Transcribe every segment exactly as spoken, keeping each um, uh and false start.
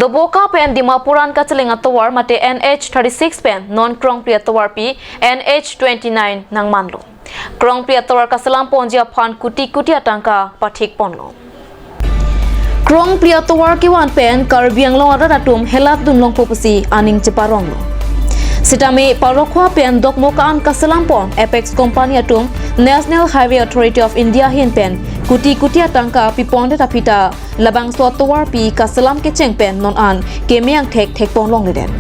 Doboka pen Dimapur an kacheleng atovar mate N H thirty-six pen non Krongpli atovarpi N H twenty-nine nangmanlo. Krongpli atovar kaselam ponji aphan kuti kuti atangka pathik ponlo. Krongpli atovar kevan pen Karbi Anglong arat atum helat dunlongpo pusi aning cheparonglo. Sitame Parokhowa pen Dokmoka an kaselam pon Apex Company atum National Highway Authority of India ahin pen kuti kuti atangka pipondet aphi ta labangso atovarpi kaselam kecheng pen non an keme angthek thekponlongledet.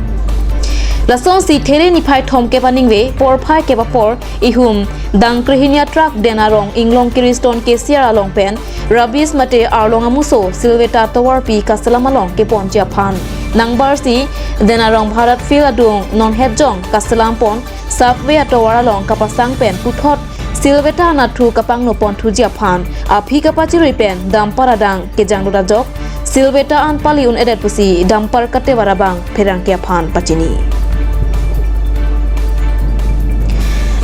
Lasonsi There niphai thomkep aningve porphai kep apor ihum dang krehini atruck Denarong Inglong Kiriston K C R along pen rubbish mate arlong amuso Silveta atovarpi kaselam along keponji aphan nangbarsi Denarong Bharat Field adung non hetjong kaselam pon Subway atovar along kapasang pen puthot Silveta anatthu kapangno pon thuji aphan aphi kapachirui pen dumper adang kejangdut ajok Silveta an pali un-edet pusi dumper katevar abang pherangke aphan pachini.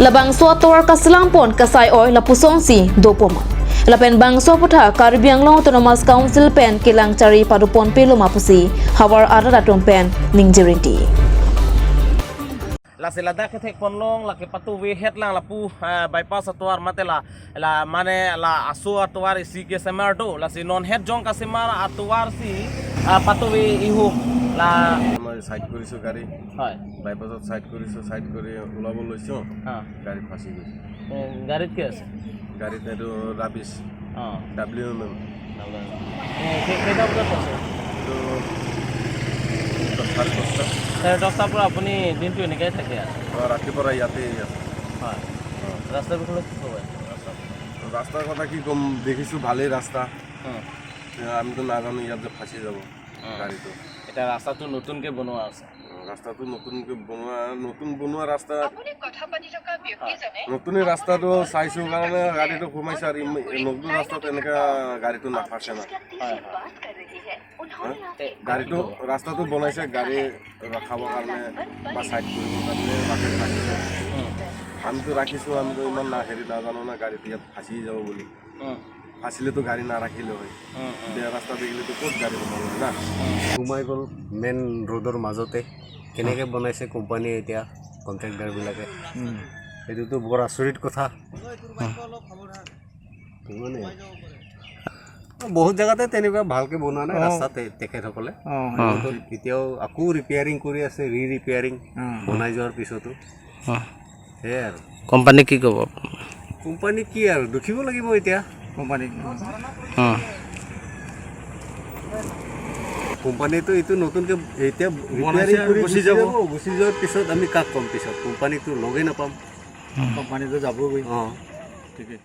Labangso atovar kaselam pon kasai oi lapusonsi dopoma. Lapen bangso aphuthak Karbi Anglong Autonomous Council pen kelang chari padoponpeloma pusi havar arat atum pen ningje rinti. Lasi ladak kethek ponlong, lake patuve hetlang lapu, ah, bypass atovar mate la, la mane la aso atovar isi kesemar do, lasi non hetjong kasemar atovarsi, ah, patuve ihum la. মই চাইড কৰিছো গাড়ী। হয়। বাইপাছত চাইড কৰিছো, চাইড কৰি ওলাব লৈছো। হা। গাড়ী ফাঁচি গৈছে। এ, গাড়ীত কি আছে? গাড়ীত এইটো ৰাবিছ। অ। W M M. W M M. এ, কেই-, কেইটা বজাত আছে? এইটো দহ, চাৰে দহটা। চাৰে দহটাৰ পৰা আপুনি দিনটো এনেকৈ থাকে আৰু? অ, ৰাতিপুৱা ইয়াতে আছে। হয়। অ। ৰাস্তাৰ বিষয়ে কি ক'ব? ৰাস্তাৰ কথা কি ক'ম, দেখিছো ভালেই ৰাস্তা। হুম। এতিয়া আমিতো নাজানো ইয়াত যে ফাঁচি যাব হুম। গাড়ীটো। এতিয়া ৰাস্তাটো নতুনকৈ বনোৱা আছে। ৰাস্তাটো নতুনকৈ বনোৱা, নতুন বনোৱা ৰাস্তা। আপুনি কথা পাতি থকা ব্যক্তিজনে নতুন এই ৰাস্তাটো চাইছো কাৰণে গাড়ীটো সোমাইছে আৰু ইম-, নতুন ৰাস্তাত এনেকা গাড়ীটো নাফাচে না। হয়, হয়। হা? গাড়ীটো, ৰাস্তাটো বনাইছে গাড়ী ৰখাবৰ কাৰণে বা চাইড কৰিবৰ কাৰণে ৰাস্তাটো ৰাখিছে। উম। আমিতো ৰাখিছো, আমিতো ইমান না, হেৰি নাজানো না গাড়ীটো ইয়াত ফাঁচি যাব বুলি। উম। ফাঁচিলেতো গাড়ী নাৰাখিলে হয়। উম, উম। বেয়া ৰাস্তা দেখিলেতো ক'ত গাড়ী সোমাব না? উম। সোমাই গ'ল মেইন ৰোডৰ মাজতে। কেনেকে উম। বনাইছে কোম্পানীয়ে এতিয়া, কণ্ট্ৰেক্টৰবিলাকে? উম। এইটোতো বৰ আচৰিত কথা। উম। মানে, বহুত জেগাতে তেনেকুৱা ভালকে বনোৱা নাই অ। ৰাস্তা তে-, তেখেতসকলে। অ। অ। এতিয়াও আকৌ ৰিপেয়াৰিং কৰি আছে, ৰি ৰিপেয়াৰিং অ। বনাই যোৱাৰ পিছতো। অ। সেয়াই আৰু। কোম্পানী কি ক'ব? কোম্পানী কি আৰু, দুখিব লাগিব এতিয়া। কোম্পানী। অ। কোম্পানীটো এইটো নতুনকে এতিয়া বনাইছে ৰিপেয়াৰিং আৰু কৰি গুচি গুচি যাব। যাব। গুচি যোৱাৰ পিছত আমি কাক ক'ম পিছত? কোম্পানীটো লগেই নাপাম। কোম্পানীটো যাবগৈ। অ। ঠিকেই।